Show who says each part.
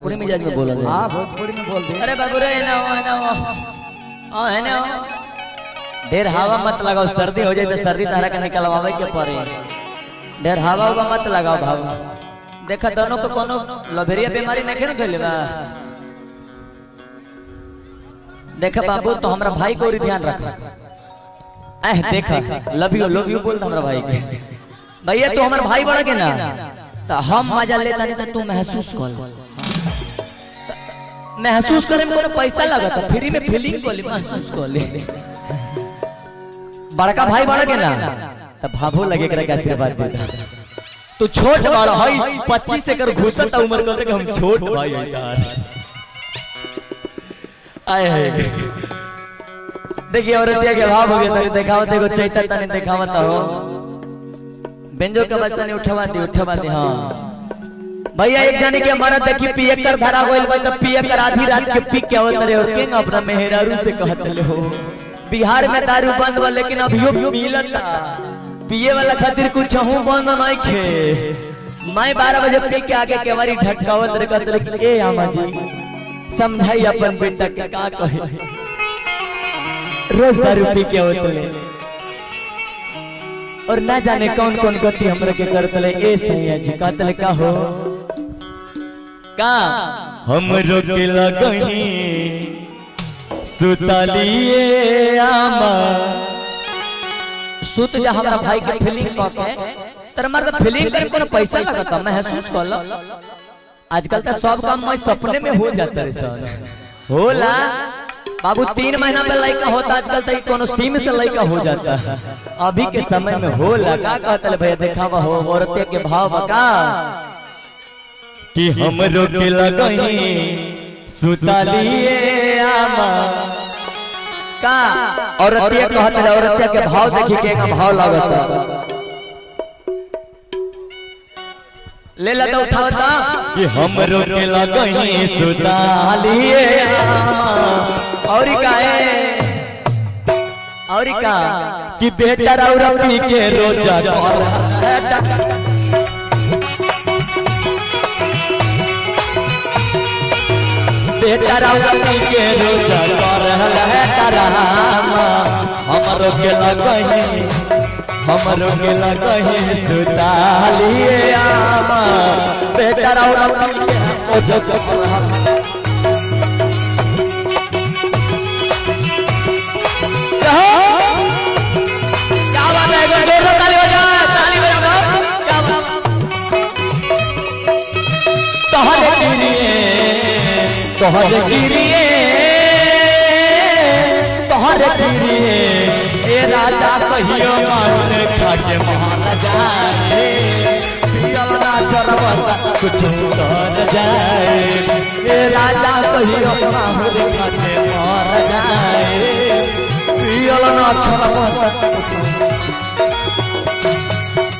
Speaker 1: पूरे मिजाज में बोला जाए।
Speaker 2: हाँ भोजपुरी में बोल दे।
Speaker 1: अरे बाबू रे ना हो ना हो आ है ना ढेर हवा मत लगाओ, सर्दी हो जाए तो सर्दी तारा के निकलवावे के पड़े। ढेर हवा उवा मत लगाओ भाव। देखा दोनों को कोनो लभेरिया बीमारी नहीं न गइल बा। देखा बाबू तो हमरा भाई को ध्यान रख। एह देखा लव you बोल हमरा भाई के। भैया तो हमर भाई बड़ा के ना तो हम मजा लेता नहीं तो तू महसूस कर। महसूस करे में कोनो पैसा लगता, फ्री में फीलिंग कर ले, महसूस कर ले। बड़का भाई बड़ा के ना तो भाभो लगे करे के आशीर्वाद देता। तू छोट बड़ा हई 25 एकर घुसत उम्र कर के हम छोट भाई हई तार। आए है देखिए औरतिया के भाव हो गए। देखावत एगो चैता तनी देखावत हो बेंजो के बचतनी उठवा दी। हां भैया एक जाने के मरद देखी पियकर धरा होइल बा त पियकर आधी रात के पी के आवत रे और केंग अपना मेहरारू से कहत ले हो बिहार में दारू बंद बा लेकिन अभियो मिलता पिए वाला खातिर कुछ हूं बंद नहीं खे। मैं 12 बजे पी के आके केवारी ढटकावत रे कहत ले ए आमा जी समझाई अपन बेटा के का कहे रोज दारू पी के आवत ले और ना जाने कौन कौन गति हमरा के करत ले। ए सैया जी कहत ले का हो का
Speaker 3: हम रोके लगही सुतलिए आमा।
Speaker 1: सुत जा हमरा भाई के फीलिंग क के तर मर्द फीलिंग करे कोनो पैसा लगता महसूस कर लो। आजकल तो सब काम मैं सपने में हो जाता रे सर होला बाबू 3 महीना पे लड़का होता आजकल तो कोनो सिम से लड़का हो जाता अभी के समय में होला। का कहत ले भैया देखावा हो औरत के भाव बका
Speaker 3: कि हम रोके लगही सुतलिए आमा।
Speaker 1: का औरतिया कहत ले औरतिया के भाव देखी के का भाव लागता ले लता उठावता
Speaker 3: कि हम रोके लगही सुतलिए आमा।
Speaker 1: और का है और का
Speaker 3: कि बेटा रौरा पी के रोजा बेटा रौरा पी के रोजा कर है डरामा। हमरो के लगही हमरो के लगही सुतालिए आमा। बेटा रौरा पी के रोजा कर तोहर गिरिए तोहर गिरिए ए राजा कहियो मान खाके मान जाए पियल ना चरवता कुछ तर जाए ए राजा कहियो मान खाके मर जाए पियल ना चरवता कुछ।